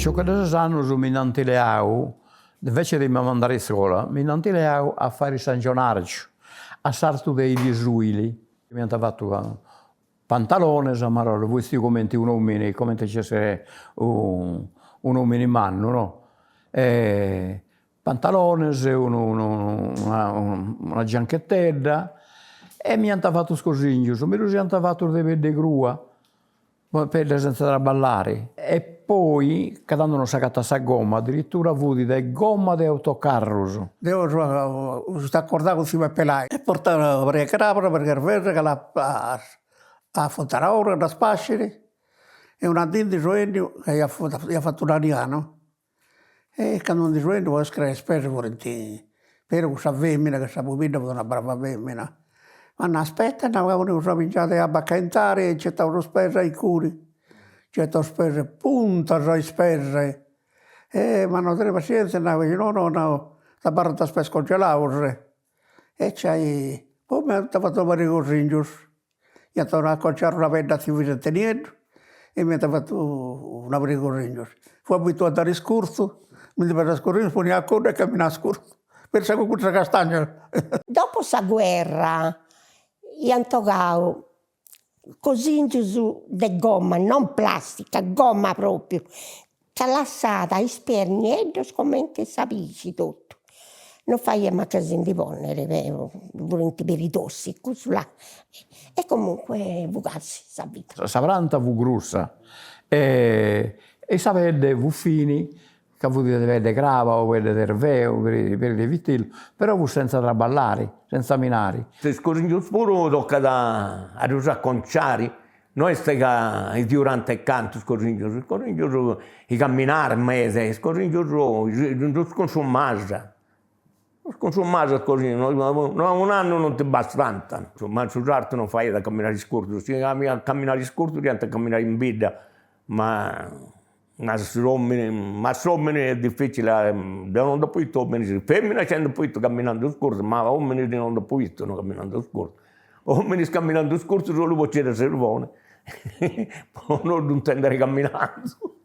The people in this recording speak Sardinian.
piciocheddu de ses annus mi nd'ant leau, invece de mi mandai a iscola, mi nd'ant leau a fai s'angionargiu a sartu de Idisuili. M'iant fatu pantalones, amarolla, fui 'estiu cumenti un'omini, cumenti nc'est un'omini mannu no, e pantalones, unu una gianchetedda e m'iant fatu is cosingius, mi ddus iant fatus de pedde crua, pedde senza traballari e poi ca tando non s'agatat sa gomma, addirittura fut de gomma de autocarrus. Deu seu acordau cun tziu Peppe Lai. E portau una pariga 'e crabas, una pariga 'e arveges, calà a Funtanaora a ddas pasciri e una dì ndi seu 'enniu ca ia ia fatu una nia no E candu ndi seu 'enniu po screi is peis furint, però cussa femina, ca sa pobidda fut una brava femina, m'at nau, aspetta, nau, ca poneus una pingiada 'e abba a caentari e nci 'etaus is peis a inguni, nci 'etaus is peis, puntas a is peis, e m'at nau tenni passienzia, nau, chi no no, nau, t'abarrant is peis congelaus, e nc'ai, poi m'iant fatu una pariga 'e cosingius Iant acconciau una pedda a tziu Vicente Nieddu e m'iant fatu una pariga 'e cosingius. Fua abituau a andai iscurzu, mi ndi pesà is cosingius, ponia a coddu e camminà scurzu, pensa cun cussa castagna. Dopo sa guerra iant 'ogau cosingius de gomma, non plastica, gomma propriu, ca lassat is peis nieddos comente sa pixi totu, non faiat mancu a si ndi ponnere, furint peri tossicus là, e comunque fut gasi sa vida. Sa pranta fut grussa e sa pedde fut fini, ca fut de pedde craba o pedde de 'ervei o pedde de vitellu, però fut senza traballari, senza minari. Is cosingius puru tocat a ddus aconciari No est ca durant e cantu is cosingius, is cosingius i camminare meda, is cosingius ddus consumas, ddus consumas is cosingius, un'annu non ti bastant, ma in su sartu non faiat a camminai iscurzus, si a camminai iscurzus iant a camminai in bidda, ma ma s'omini ma s'omini est dificili a, deu non dd'apu bistu ominis, feminas gei nd'apu bistu camminandu iscurzus, ma ominis non nd'apu bistu no camminandu iscurzus Ominis camminandu iscurzus solu po bociri a sirboni, po no ddu intendiri camminandu.